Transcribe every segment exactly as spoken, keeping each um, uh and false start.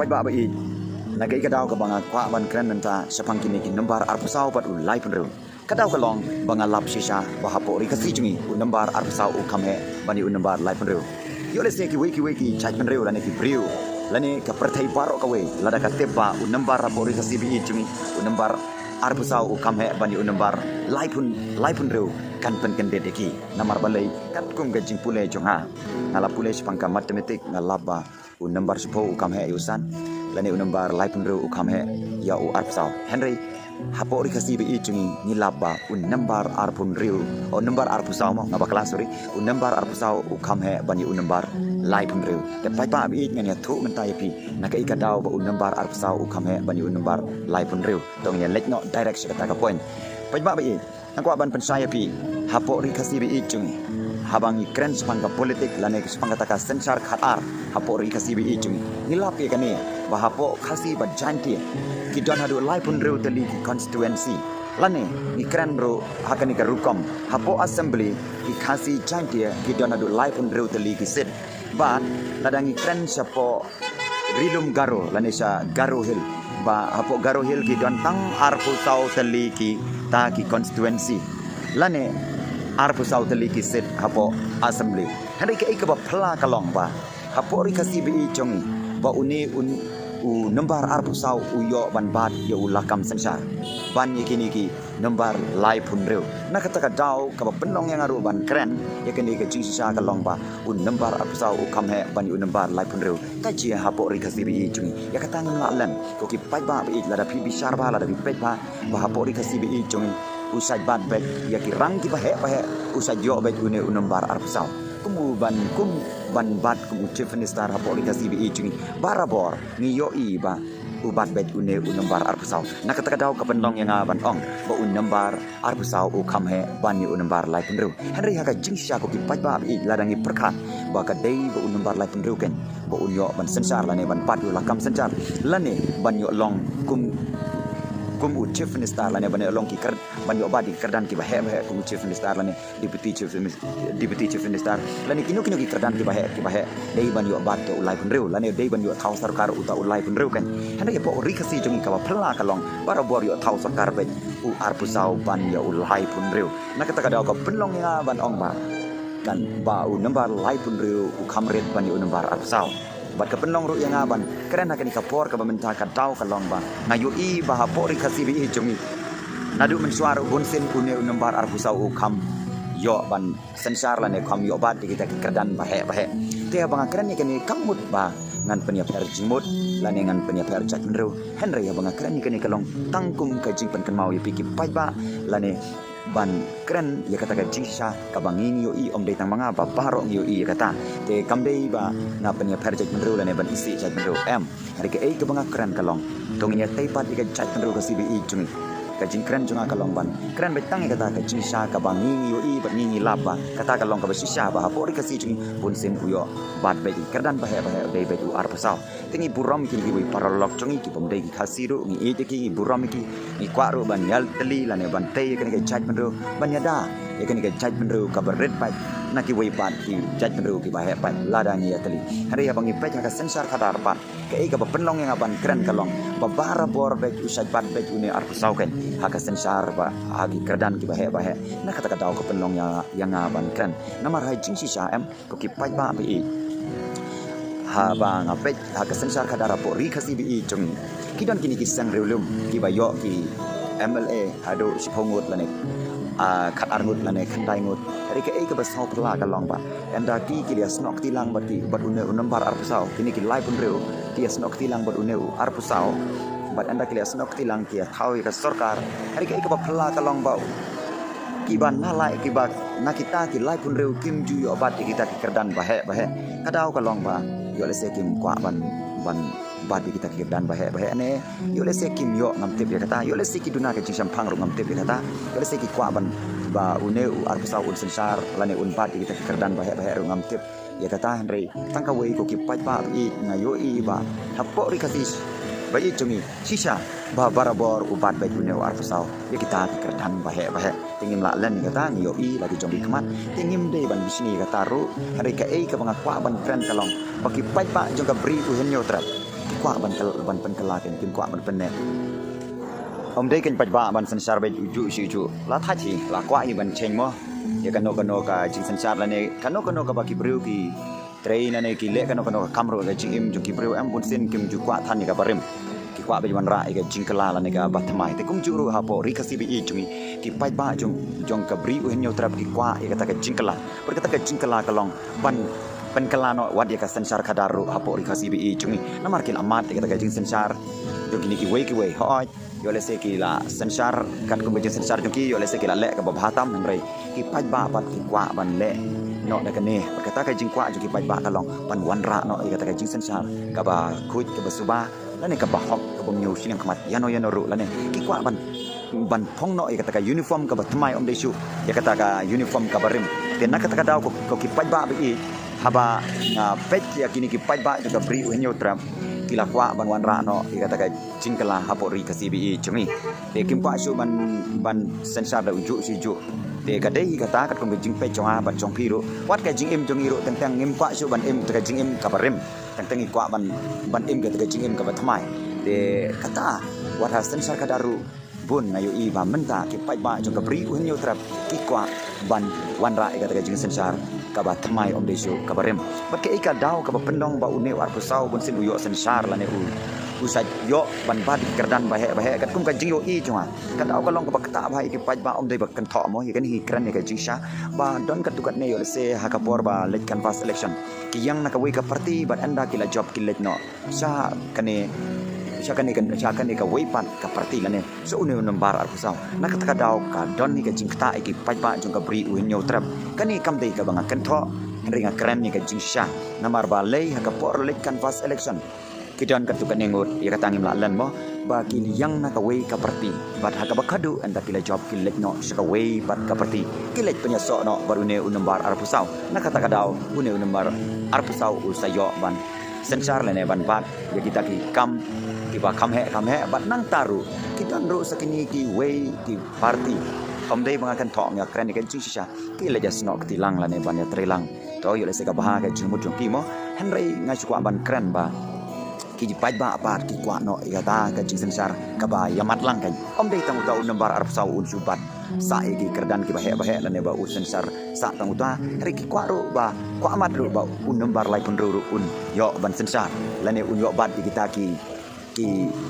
Ba ba i na ka i ka daw kaba nga kwah ban kren mynta shaphang kine ki nombar arphew saw bad u laiphew hynriew. Ka daw ka long ba nga lap shisha ba hapoh ri Khasi jong ngi u nombar arphew saw u kham heh ban ïa u nombar laiphew hynriew. Ïoh lehse kiwei kiwei ki jaitbynriew lane ki briew lane ka pyrthei baroh kawei lada ka tip ba u nombar hapoh ri Khasi ba i jong ngi u nombar arphew saw u kham heh ban ïa u nombar laiphew laiphew hynriew kan pynkyndit ïa ki. Namar balei? Katkum ka jingpule jong nga, nga la pule shaphang ka mathematics, nga lap ba u nombar shiphew u kham heh ïa u san lane u nombar laiphew hynriew u kham heh ïa u arphew saw. Hynrei hapoh ri Khasi ba i jong ngi ngi lap ba u nombar arphew hynriew, u nombar arphew saw mo, nga bakla, sorry, u nombar arphew saw u kham heh ban ïa u nombar laiphew hynriew. Te paidbah ba i, ngan ïathuh mynta ïa phi na ka i ka daw ba u nombar arphew saw u kham heh ban ïa u nombar laiphew hynriew. To ngin ïa leit noh direct sha kata ka point. Paidbah ba i, nga kwah ban pynshai ïa phi, hapoh ri Khasi ba i jong ngi, haba ngi kren shaphang ka politik lane shaphang kata ka synshar khadar hapoh ri Khasi ba i jong ngi, ngi lap ïa kane ba hapoh Khasi bad Jaintia ki don haduh laiphew hynriew tylli ki constituency. Lane ngi kren ruh ha kane ka rukom, hapoh assembly ki Khasi Jaintia ki don haduh laiphew hynriew tylli ki seat. Bad lada ngi kren shapoh Ri Lum Garo lane sha Garo Hill, ba hapoh Garo Hill ki don tang arphew saw tylli kita ki constituency lane arphew saw tylli ki seat hapoh assembly. Hynrei ka i kaba phylla ka long ba hapoh ri Khasi ba i jong ngi, ba une un u nombar arphew saw u ïoh ban bat ïa u lakam synshar ban ïa kine ki nombar laiphew hynriew. Na kata ka daw kaba pynlong ïa nga ruh ban kren ïa kane ka jingshisha ka long ba u nombar arphew saw u kham heh ban ïa u nombar laiphew hynriew. Ka jia hapoh ri Khasi ba i jong ngi, ïa kata ngim lah len. Ko ki paidbah ba i, lada phi bishar bha, lada phi peit bha, ba hapoh ri Khasi ba i jong ngi u shait bat beit ïa ki rang kiba heh ba heh, u shait ïoh beit une u nombar arphew saw. Kum u ban, kum ban bat kum u chief minister hapoh ri Khasi ba i jong ngi, barabor ngi ïohi ba u bat beit une u nombar arphew saw. Na kata ka daw ka pynlong ïa nga ban ong ba u nombar arphew saw u kham heh ban ïa u nombar laiphew hynriew. Hynrei ha ka jingshisha ko ki paidbah ba i, lada ngi pyrkhat ba ka dei ba u nombar laiphew hynriew ken ba un ïoh ban synshar lane ban bat ïa u lakam synshar lane ban ïoh long kum, kum u chief minister lane ban ïoh long ki kyr-, ban ïoh bat ïa ki kyrdan kiba heh ba heh kum u chief minister lane Deputy Chief Minis-, Deputy Chief Minister lane kino kino ki kyrdan kiba heh kiba heh, dei ban ïoh bat uta u laiphew hynriew lane dei ban ïoh thaw sorkar uta u laiphew hynriew kan. Hynrei hapoh ri Khasi jong ngi kaba phylla ka long barabor ïoh thaw sorkar beit u arphew saw ban ïa u laiphew hynriew. Na kata ka daw ka pynlong ïa nga ban ong ba kan ba u nombar laiphew hynriew u kham rit ban ïa u nombar arphew saw. Bad ka pynlong ruh ïa nga ban kren ha kane ka por kaba mynta ka daw ka long ba nga ïohi ba hapoh ri Khasi ba i jong ngi, naduh mynshuwa ruh bunsien une u nombar arphew saw u kham ïoh ban synshar lane kham ïoh bat ïa kita ki kyrdan ba heh ba heh. Te haba nga kren ïa kane kam mut ba ngan pynïapher jingmut lane ngan pynïapher jaitbynriew. Hynrei haba nga kren ïa kane ka long tang kum ka jingpynkynmaw ïa phi ki paidbah lane ban kren ïa kata ka jingshisha kaba ngi ngi ïohi, ym dei tang ma nga ba baroh ngi ïohi ïa kata. Te kam dei ba nga pynïapher jaitbynriew lane ban isih jaitbynriew, em. Hynrei kaei kaba nga kren ka long, to ngin ïa tei pat ïa ka jaitbynriew Khasi ba i jong ngi. Ka jingkren jong nga ka long ban kren beit tang ïa kata ka jingshisha kaba ngi ngi ïohi bad ngi ngi lap ba kata ka long kaba shisha ba hapoh ri Khasi jong ngi bunsien u ïoh bat beit ïa ki kyrdan ba heh ba heh, u dei beit u arphew saw. Te ngi burom ïa kine kiwei paralok jong ngi kibym dei ki Khasi ruh, ngi ïeit ïa ki, ngi burom ïa ki, ngi kwah ruh ban ïatylli lane ban tei ïa kane ka jaitbynriew ban ïada ïa kane ka jaitbynriew kaba rit beit na kiwei pat ki jaitbynriew kiba heh beit lada ngi ïatylli. Hynrei haba ngi peit ha ka synshar khadar pat, kaei kaba pynlong ïa nga ban kren ka long ba barabor beit u shait bat beit une u arphew saw kan ha ka synshar ba ha ki kyrdan kiba heh ba heh. Na kata ka daw ka pynlong ïa, ïa nga ban kren. Namar ha jingshisha, em, ko ki paidbah ba i, haba nga peit ha ka synshar khadar hapoh ri Khasi ba i jong ngi, ki don kine ki seng riewlum kiba ïoh ki M L A haduh shiphew ngut lane, ah, khatar ngut lane khyndai ngut. Hynrei kaei kaba sngewphylla ka long ba ynda ki ki la ïasnoh kti lang bad ki, bad une u nombar arphew saw, kine ki laiphew hynriew ki ïasnoh kti lang bad une u arphew saw, bad ynda ki la ïasnoh kti lang ki ïa thaw ïa ka sorkar. Hynrei kaei kaba phylla ka long ba kiba na lai, kiba na kita ki laiphew hynriew kim ju ïoh bat ïa kita ki kyrdan ba heh ba heh. Ka daw ka long ba ïoh lehse kim kwah ban, ban bat ïa kita ki kyrdan ba heh ba heh ne ïoh lehse kim ïoh, ngam tip ïa kata. Ïoh lehse ki duna ka jingshemphang ruh, ngam tip ïa kata. Ïoh lehse ki kwah ban ba une u arphew saw un synshar lane un bat ïa kita ki kyrdan ba heh ba heh ruh, ngam tip ïa kata. Hynrei tang kawei ko ki paidbah ba i, nga ïohi ba hapoh ri Khasi ba i jong ngi shisha ba barabor u bat beit une u arphew saw ïa kita ki kyrdan ba heh ba heh. Te ngim lah len ïa kata, ngi ïohi la ki jong ki khmat. Te ngim dei ban bishni ïa kata ruh. Hynrei kaei kaba nga kwah ban kren ka long ba ki paidbah jong ka Bri u Hynñiewtrep, ki kwah ban kyl-, ban pynkylla kein, kim kwah ban pynneh. Ym dei kein paidbah ban synshar beit ujuh shi ujuh. La thait hi, la kwah hi ban change mo. Ïa kano kano ka jingsynshar lane kano kano kaba ki briew ki trei lane ki leh kano kano ka kam ruh, ka jingim jong ki briew em bun sien kim ju kwah than ïa kaba rim. Ki kwah beit wanrah ïa ka jingkylla lane kaba thymmai. Te kumjuh ruh hapoh Ri Khasi ba ïeit jong ngi, ki paidbah jong, jong ka Bri U Hynñiewtrep ki kwah ïa kata ka jingkylla. Bad kata ka jingkylla ka long ban pynkylla noh wat ïa ka synshar khadar ruh hapoh Ri Khasi ba ïeit jong ngi. Namar ki la mad ïa kata ka jingsynshar jong kine kiwei kiwei. Hooid, ïoh lehse ki la synshar katkum ka jingsynshar jong ki, ïoh lehse ki la leh kaba bha tam, hynrei ki paidbah pat ki kwah ban leh noh da kane. Bad kata ka jingkwah jong ki paidbah ka long ban wanrah noh ïa kata ka jingsynshar kaba khuid, kaba suba lane kaba hok, kaba ñiew shiliang khmat ïano ïano ruh, lane ki kwah ban, ban phong noh ïa kata ka uniform kaba thymmai, ym dei shuh ïa kata ka uniform kaba rim. Te na kata ka daw ko, ko ki paidbah ba ïeit, haba nga peit ïa kine ki paidbah jong ka Bri U Hynñiewtrep, ki la kwah ban wanrah noh ïa kata ka jingkylla hapoh Ri Khasi ba ïeit jong ngi. Te kim kwah shuh ban, ban synshar da ujuh shi ujuh. Te ka dei hi kata katkum ka jingpeit jong nga bad jong phi ruh. Wat ka jingim jong ngi ruh teng teng ngim kwah shuh ban im kata ka jingim kaba rim. Teng teng ngi kwah ban, ban im kata ka jingim kaba thymmai. Te kata, wat ha synshar khadar ruh, bun nga ïohi ba mynta ki paidbah jong ka Bri U Hynñiewtrep ki kwah ban wanrah ïa kata ka jingsynshar kaba thymmai, ym dei shuh kaba rim. Bad kaei ka daw kaba pynlong ba une u arphew saw bun sien u ïoh synshar lane u, u sa ïoh ban bat ïa ki kyrdan ba heh ba heh katkum ka jingïohi jong nga. Ka daw ka long kaba ktah bha ïa ki paidbah, ym dei ba kynthoh mo, ïa kane ngi kren ïa ka jingshisha. Ba don katto katne, ïoh lehse ha ka por ba leit canvass election, ki ïeng na kawei ka party bad ynda ki la jop ki leit noh sha kane, sha kane, sha kane kawei pat ka party lane sha une u nombar arphew saw. Na kata ka daw ka don hi ka jingktah ïa ki paidbah jong ka Bri U Hynñiewtrep. Kane kam dei kaba nga kynthoh, hynrei nga kren ïa ka jingshisha. Namar balei ha ka por leit canvass election ki don katto katne ngut, ïa kata ngim lah len mo, ba ki ïeng na kawei ka party bad ha kaba khadduh ynda ki la jop ki leit noh sha kawei pat ka party, ki leit pynïasoh noh bad une u nombar arphew saw. Na kata ka daw une u nombar arphew saw u sa ïoh ban synshar lane ban bat ïa kita ki kam kiba kham heh kham heh. Bad nangta ruh ki don ruh sa kine kiwei ki party, ym dei ba nga kynthoh, nga kren ïa ka jingshisha, ki leit ïasnoh kti lang lane ban ïatreilang. To ïoh lehse kaba ha ka jingmut jong ki mo, hynrei nga shu kwah ban kren ba ki paidbah pat ki kwah noh ïa kata ka jingsynshar kaba ïamat lang kein. Ym dei tang uta u nombar arphew saw un shu bat sah ïa ki kyrdan kiba heh ba heh lane ba u synshar sah tang uta, hynrei ki kwah ruh ba, kwah mat ruh ba u nombar laiphew hynriew ruh un ïoh ban synshar lane un ïoh bat ïa kita ki, ki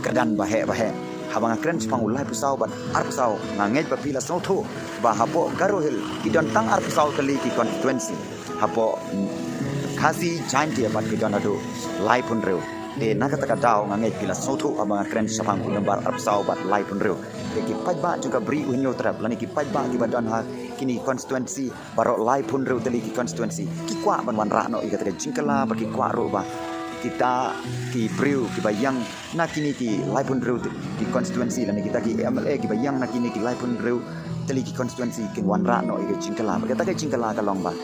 kyrdan ba heh ba heh. Haba nga kren shaphang u laiphew saw bad arphew saw, nga ngeit ba phi la sngewthuh ba hapoh Garo Hills ki don tang arphew saw tylli ki constituency. Hapoh, mm, Khasi Jaintia pat ki don haduh laiphew hynriew. Te na kata ka daw nga ngeit phi la sngewthuh haba nga kren shaphang u nombar arphew saw bad laiphew hynriew. Te ki paidbah jong ka Bri U Hynñiewtrep lane ki paidbah kiba don ha kine ki constituency baroh laiphew hynriew tylli ki constituency ki kwah ban wanrah noh ïa kata ka jingkylla bad ki kwah ruh ba kita ki briew kiba ïeng na kine ki laiphew hynriew tylli ki constituency lane kita ki M L A kiba ïeng na kine ki laiphew hynriew tylli ki constituency kin wanrah noh ïa ka jingkylla. Bad kata ka jingkylla ka long ba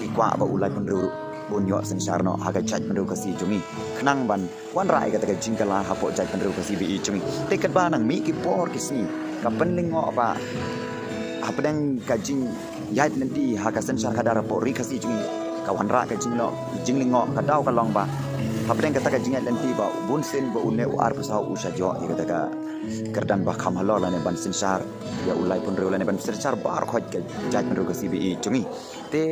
ki kwah ba u laiphew hynriew ruh un ïoh synshar noh ha ka jaitbynriew Khasi jong ngi khnang ban wanrah ïa kata ka jingkylla hapoh jaitbynriew Khasi ba ïeit jong ngi. Te katba nang mih ki por ki sngi ka pynlyngngoh ba hapdeng ka jingïaid lynti ha ka synshar khadar hapoh Ri Khasi jong ngi, ka wanrah ka jinglyngngoh, jinglyngngoh ka daw ka long ba hapdeng kata ka jingïaid lynti ba bun sien ba une u arphew saw u sa ïoh ïa kata ka kyrdan ba kham halor lane ban synshar ïa u laiphew hynriew lane ban synshar baroh khoit ka jaitbynriew Khasi ba ïeit jong ngi. Te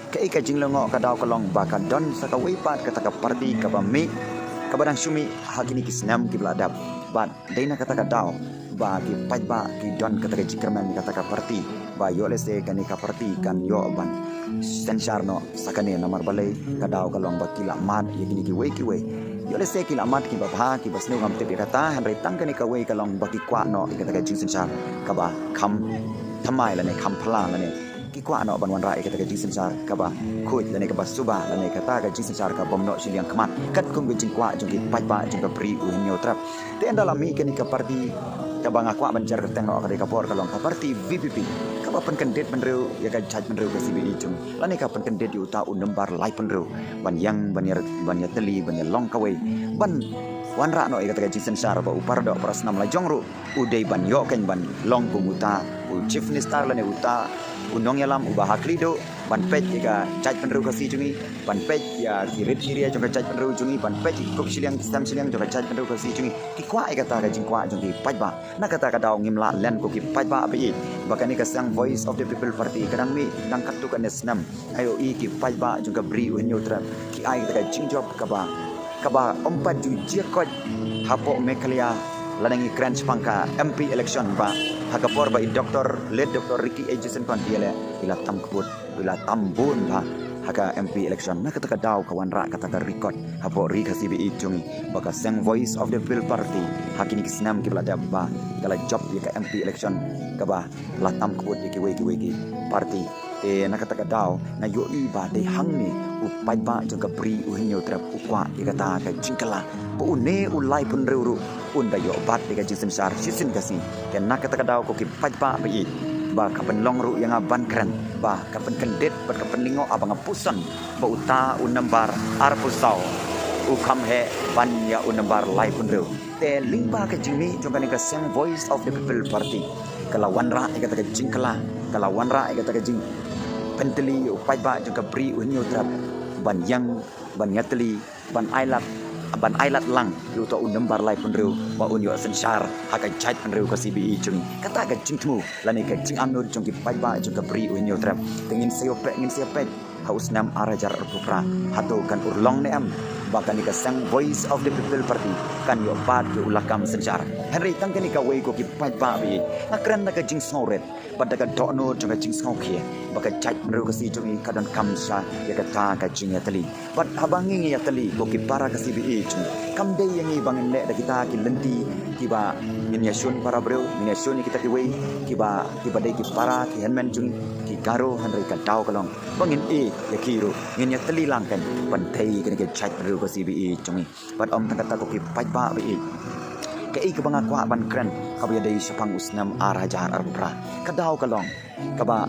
kaei ka jinglyngngoh ka daw ka long ba ka don sa kawei pat kata ka party kaba mih, kaba dang shu mih ha kine ki snem kiba la dep. Bad dei na kata ka daw ba ki paidbah ki don kata ka jingkyrmen ïa kata ka party ba ïoh lehse kane ka party kan ïoh ban synshar noh sa kane. Namar balei? Ka daw ka long ba ki la mad ïa kine kiwei kiwei. Ïoh lehse ki la mad kiba bha kiba sniew, ngam tip ïa kata, hynrei tang kane kawei ka long ba ki kwah noh ïa kata ka jingsynshar kaba kham thymmai lane kham phylla lane ki kwah noh ban wanrah ïa kata ka jingsynshar kaba khuid lane kaba suba lane kata ka jingsynshar ka bym noh shiliang khmat katkum ka jingkwah jong ki paidbah jong ka Bri U Hynñiewtrep. Te ynda la mih kane ka party, kaba nga kwah ban jer kyrteng noh ha kane ka por ka long ka party V P P, kaba pynkyndit bynriew ïa ka jaitbynriew Khasi ba ïeit jong ngi lane ka pynkyndit ïa uta u nombar laiphew hynriew ban ïeng, ban ïa, ban ïatylli, ban ïalong kawei, ban wanrah noh ïa kata ka jingsynshar ba u paradoh parasnam lajong ruh u dei ban ïoh kein ban long kum uta u Chief Minister lane uta u nongïalam uba ha khlieh duh ban peit ïa ka jaitbynriew Khasi jong ngi, ban peit ïa ki rit ki ria jong ka jaitbynriew jong ngi, ban peit ïa ki kup shiliang ki sem shiliang jong ka jaitbynriew Khasi jong ngi. Ki kwah ïa kata ka jingkwah jong ki paidbah. Na kata ka daw ngim lah len ko ki paidbah ba ïeit ba kane ka seng Voice of the People Party ka dang mih tang katto katne snem. Nga ïohi ki paidbah jong ka Bri u Hynñiewtrep ki ai kata ka jingjop kaba kaba ym pat ju jia koit hapoh Meghalaya lada ngi kren shaphang ka M P election ba ha ka por ba i Doctor, late Doctor Ricky A J Syngkon i la, i la tam kput, i la tam bun bha ha ka M P election. Na kata ka daw ka wanrah kata ka record hapoh ri Khasi ba ïeit jong ngi ba ka seng Voice of the People Party ha kine ki snem kiba la dep ba ka la jop ïa ka M P election kaba la tam kput ïa kiwei kiwei ki party. Te na kata ka daw nga ïohi ba dei hangne u paidbah jong ka Bri u Hynñiewtrep u kwah ïa kata ka jingkylla ba une u laiphew hynriew ruh un da ïoh bat ïa ka jingsynshar shisien ka sngi. Te na kata ka daw ko ki paidbah ba ïeit ba ka pynlong ruh ïa nga ban kren ba ka pynkyndit bad ka pynlyngngoh haba nga pyrshang ba uta u nombar arphew saw u kham heh ban ïa u nombar laiphew hynriew. Te lyngba ka jingmih jong kane ka seng Voice of the People Party ka la wanrah ïa kata ka jingkylla, ka la wanrah ïa kata ka jingpyntylli ïa u paidbah jong ka Bri u Hynñiewtrep ban ïeng, ban ïatylli, ban ailad, ban ailad lang ïa uta u nombar laiphew hynriew ba un ïoh synshar ha ka jaitbynriew Khasi ba ïeit jong ngi. Kata ka jingthmu lane ka jingangnud jong ki paidbah jong ka Bri u Hynñiewtrep. Te ngin sa ïoh peit, ngin sa ïoh peit ha u snem ar hajar arphew phra hato kan urlong ne em ba kane ka seng Voice of the People Party kan ïoh bat ïa u lakam synshar. Hynrei tang kane kawei ko ki paidbah ba ïeit, nga kren da ka jingsngewrit bad da ka dohnud jong ka jingsngewkhia ba ka jaitbynriew Khasi jong ngi ka donkam sha ïa kata ka jingïatylli. Bad haba ngi ngi ïatylli ko ki para Khasi ba ïeit jong ngi, kam dei ïa ngi ba ngin leh da kita ki lynti kiba ngin ïashun para briew, ngin ïashun ïa kita kiwei kiba, kiba dei ki para ki hynmen jong ngi ki Garo, hynrei ka daw ka long ba ngin ïeit ïa ki ruh, ngin ïatylli lang kan ban thei kane ka jaitbynriew Khasi ba ïeit jong ngi. Bad ym tang kata ko ki paidbah ba ïeit, kaei kaba nga kwah ban kren kaba ïadei shaphang u snem ar hajar arphew phra, ka daw ka long kaba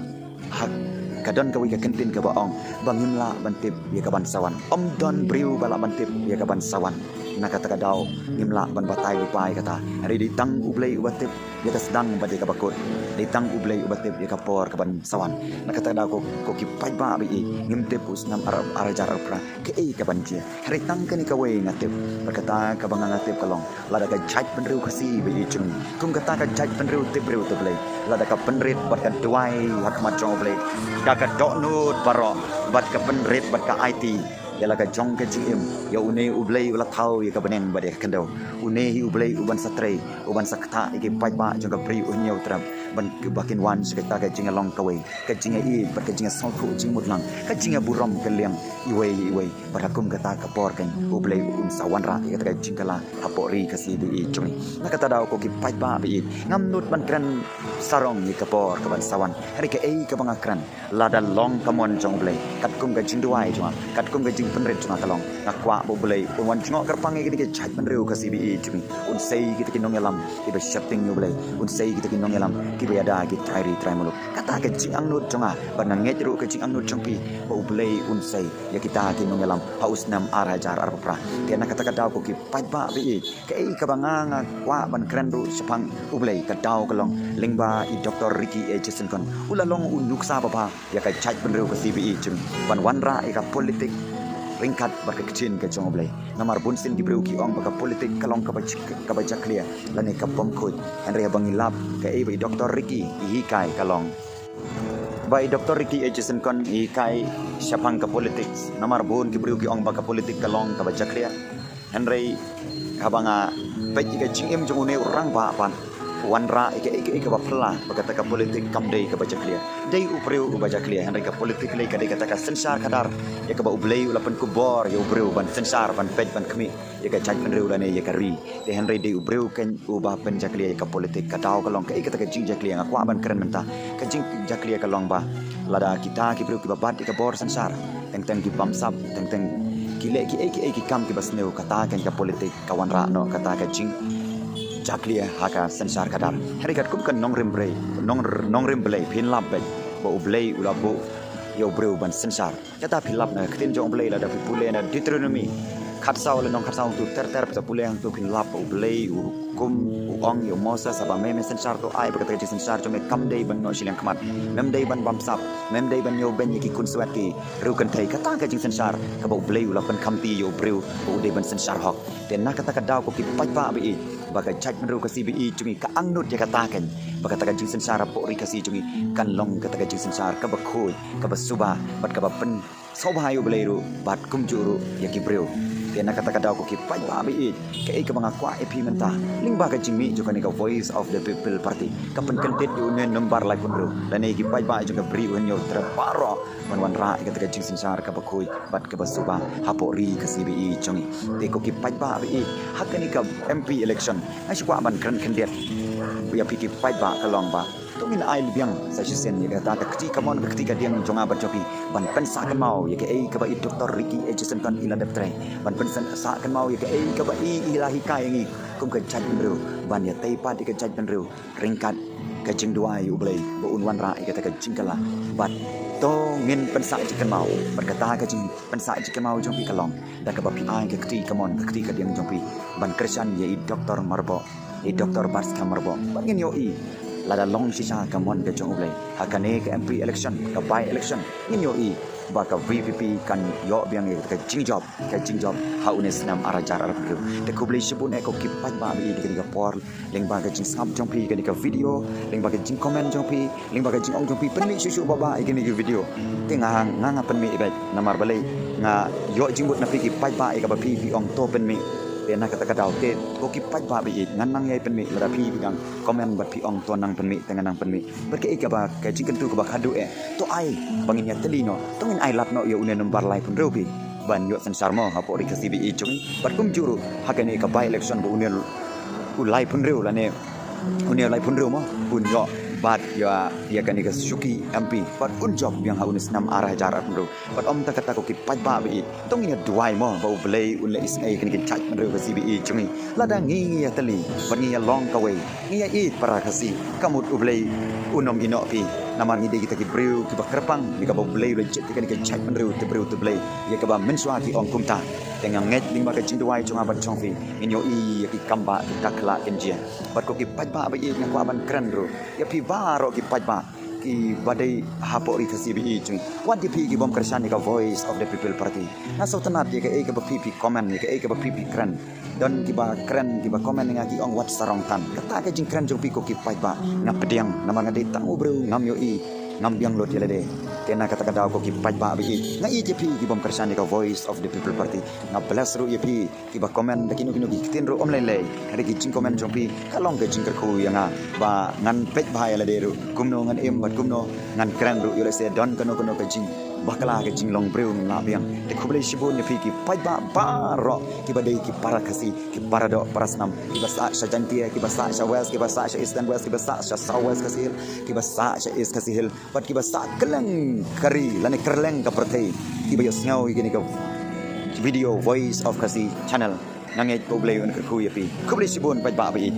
ha, ka don kawei ka kyntien kaba ong ba ngim lah ban tip ïa ka ban sa wan. Ym don briew ba lah ban tip ïa ka ban sa wan. Na kata ka daw ngim lah ban batai lypa ïa kata. Hynrei dei tang U Blei uba tip ïa ka sdang bad ïa kaba kut. Dei tang U Blei uba tip ïa ka por ka ban sa wan. Na kata ka daw ko, ko ki paidbah ba ïeit, ngim tip u snem ar, ar hajar arphew phra kaei ka ban jia. Hynrei tang kane kawei nga tip bad kata kaba nga nga tip ka long lada ka jaitbynriew Khasi ba ïeit jong ngi, kum kata ka jaitbynriew tip briew tip Blei, lada ka pynrit bad ka duwai ha khmat jong U Blei da ka dohnud baroh bad ka pynrit bad ka aiti ïa la ka jong ka jingim ïa une U Blei u la thaw ïa ka bneng bad ïa ka khyndew. Une hi U Blei u ban sa trei, u ban sa ktah ïa ki paidbah jong ka Bri u Hynñiewtrep ban, ba kin wan sha kata ka jingïalong kawei, ka jingïaieit bad ka jingïasngewthuh jingmut lang, ka jingïaburom ka liang iwei iwei. Bad ha kum kata ka por kan U Blei un sa wanrah ïa kata ka jingkylla hapoh ri Khasi ba ïeit jong ngi. Na kata daw ko ki paidbah ba ïeit, ngam nud ban kren sarong ïa ka por ka ban sa wan. Hynrei kaei kaba nga kren, lada long ka mon jong U Blei, katkum ka jingduwai jong nga, katkum ka jingpynrit jong nga ka long, nga kwah ba U Blei un wan jngoh kyrpang ïa kine ki jaitbynriew Khasi ba ïeit jong ngi, un sei kita ki nongïalam kiba sheptieng ïa U Blei, un sei kita ki nongïalam kiba ïada ki trai ri trai muluk. Kata ka jingangnud jong nga bad nga ngeit ruh ka jingangnud jong phi ba U Blei un sei ïa kita ki nongïalam ha u snem ar hajar arphew phra. Te na kata ka daw ko ki paidbah ba ïeit, kaei kaba nga nga kwah ban kren ruh shaphang U Blei, ka daw ka long lyngba i Doctor Ricky A J Syngkon, u la long u nuksa babha ïa ka jaitbynriew Khasi ba ïeit jong ngi ban wanrah ïa ka politik ryngkat bad ka ktien ka jong U Blei. Namar bunsien ki briew ki ong ba ka politik ka long kaba jik-, kaba jakhlia lane ka bym khuid. Hynrei haba ngi lap kaei ba i Doctor Ricky i hikai ka long ba i Doctor Ricky A J Syngkon i hikai shaphang ka politik. Namar bun ki briew ki ong ba ka politik ka long kaba jakhlia. Hynrei haba nga peit ïa ka jingim jong une u rangbah pat, u wanrah ïa kaei kaei kaba phylla ba kata ka politik kam dei kaba jakhlia. Dei u briew uba jakhlia, hynrei ka politik lei ka dei kata ka synshar khadar ïa kaba U Blei u la pynkupbor ïa u briew ban synshar, ban peit, ban khmih ïa ka jaitbynriew lane ïa ka ri. Te hynrei dei u briew kan uba pynjakhlia ïa ka politik. Ka daw ka long kaei kata ka jingjakhlia, nga kwah ban kren mynta. Ka jingjakhlia ka long ba lada kita ki briew kiba bat ïa ka bor synshar, teng teng ki bamsap, teng teng ki leh kiei kiei ki kam kiba sniew, kata kan ka politik ka wanrah noh kata ka jingjakhlia ha ka synshar khadar. Hynrei katkum ka nongrim Blei, nong, nongrim Blei, phin lap beit ba U Blei u la buh ïa u briew ban synshar. Kata phi lap na ka ktien jong U Blei lada phi pule na Deuteronomy Khatsaw lynnong khatsaw hangtu ter ter, phi sa pule hangtu phin lap ba U Blei u hukum, u ong ïa u Moses, haba me me synshar to ai ba kata ka jingsynshar jong me kam dei ban noh shiliang khmat, mem dei ban bamsap, mem dei ban ñiew beiñ ïa ki khun swet ki riew kynthei. Kata ka jingsynshar kaba U Blei u la pynkhamti ïa u briew ba u dei ban synshar hok. Te na kata ka daw ko ki paidbah ba ïeit, ba ka jaitbynriew ka C B E jong ngi ka angnud ïa kata, kane ba kata ka jingsynshar hapoh ri Khasi jong ngi kan long kata ka jingsynshar kaba khuid, kaba suba bad kaba pyn sngewbha ïa U Blei ruh bad kumjuh ruh ïa ki briew. Te na kata ka daw ko ki paidbah ba ïeit, kaei kaba nga kwah ïa phi mynta lyngba ka jingmih jong kane ka Voice of the People Party, ka pynkyndit ïa une u nombar laiphew hynriew lane ki paidbah jong ka Bri u Hynñiewtrep baroh ban wanrah ïa kata ka jingsynshar kaba khuid bad kaba suba hapoh ri ka C B E jong ngi. Te ko ki paidbah ba ïeit, ha kane ka M P election nga shu kwah ban kren khyndiat ïa phi ki paidbah ka long ba to ngin ai biang sa shisien ïa kata ka kti kamon ka kti kadiang jong nga bad jong phi ban pynsah kynmaw ïa kaei kaba i Doctor Ricky A J Syngkon i la dep trei, ban pynsah kynmaw ïa kaei kaba i i la hikai ïa ngi kum ka jaitbynriew ban ïatei pat ïa ka jaitbynriew ryngkat ka jingduwai ïa U Blei ba un wanrah ïa kata ka jingkylla. Bad to ngin pynsah jingkynmaw bad kata ka jingpynsah jingkynmaw jong phi ka long da kaba phi ai ka kti kamon ka kti kadiang jong phi ban kyrshan ïa i Doctor Myrboh, i Doctor Batskhem Myrboh. Bad ngin ïohi lada long shisha ka mon ka jong U Blei ha kane ka M P election, ka by election, ngin ïohi ba ka V P P kan ïoh biang ïa ka jingjop, ka jingjop ha une u snem ar hajar arphew hynriew. Te khublei shibun eh ko ki paidbah ba ïeit, kane ka por lyngba ka jingsngap jong phi kane ka video, lyngba ka jingcomment jong phi, lyngba ka jingong jong phi, pynmih shuh shuh ba ba ïa kane ka video. Te nga nga nga pynmih beit namar balei nga ïoh jingmut na phi ki paidbah ïa kaba phi phi ong to pynmih. Te na kata ka daw te ko ki paidbah ba ïeit, ngan nang ïai pynmih lada phi phi dang comment bad phi ong to nang pynmih, te ngan nang pynmih. Bad kaei kaba ka jingkyntu kaba khadduh eh, to ai ba ngin ïatylli noh, to ngin ai lad noh ïa une u nombar laiphew hynriew phi ban ïoh synshar mo hapoh ri Khasi ba ïeit jong ngi. Bad kumjuh ruh ha kane ka by election ba une u laiphew hynriew lane une u laiphew hynriew mo un ïoh bat ïa ïa kane ka shuki M P bad un jop biang ha une u snem ar hajar arphew hynriew. Bad ym tang kata ko ki paidbah ba ïeit, to ngin ïa duwai mo ba U Blei un leh isynei ïa kane ka jaitbynriew Khasi ba ïeit jong ngi. Lada ngi ngi ïatylli bad ngi ïalong kawei, ngi ïa ïeit para Khasi, ka mut U Blei un ym ïehnoh phi. Namar ngi dei kita ki briew kiba kyrpang ïa kaba U Blei u la jied ïa kane ka jaitbynriew te briew te Blei, ïa kaba mynshuwa ki ong kumta. Te nga ngeit lyngba ka jingduwai jong nga bad jong phi ngin ïohi ïa ki kam ba ki dak khlak kynjia. Bad ko ki paidbah ba ïeit, nga kwah ban kren ruh ïa phi baroh ki paidbah kiba dei hapoh ri Khasi ba ïeit jong ngi. Wat ïa phi ki bym kyrshan ïa ka Voice of the People Party. Nga sngewtynnat ïa kaei kaba phi phi comment, ïa kaei kaba phi phi kren. Don kiba kren, kiba comment ïa nga ki ong wat sarong tan. Kata ka jingkren jong phi ko ki paidbah nga pdiang namar nga dei tang u briew, ngam ïohi, ngam biang lut ïa lade. Te na kata ka daw ko ki paidbah ba ïeit, nga ïeit ïa phi ki bym kyrshan ïa ka Voice of the People Party. Nga bless ruh ïa phi kiba comment da kino kino ki ktien ruh ym lei lei. Ka dei ki jingcomment jong phi ka long ka jingkyrkhu ïa nga ba ngan peit bha ïa lade ruh kumno ngan im bad kumno ngan kren ruh, ïoh lehse don kano kano ka jingbakla, ka jinglong briew ngin lah biang. Te khublei shibun ïa phi ki paidbah baroh kiba dei ki para Khasi, ki para doh para snam, kiba sah sha Jaiñtia, kiba sah sha West, kiba sah sha East and West, kiba sah sha South West Khasi Hills, kiba sah sha East Khasi Hills, bad kiba sah kylleng ka ri lane kylleng ka pyrthei kiba ïohsngew ïa kane ka video Voice of Khasi Channel. Nga ngeit ba U Blei un kyrkhu ïa phi. Khublei shibun paidbah ba ïeit.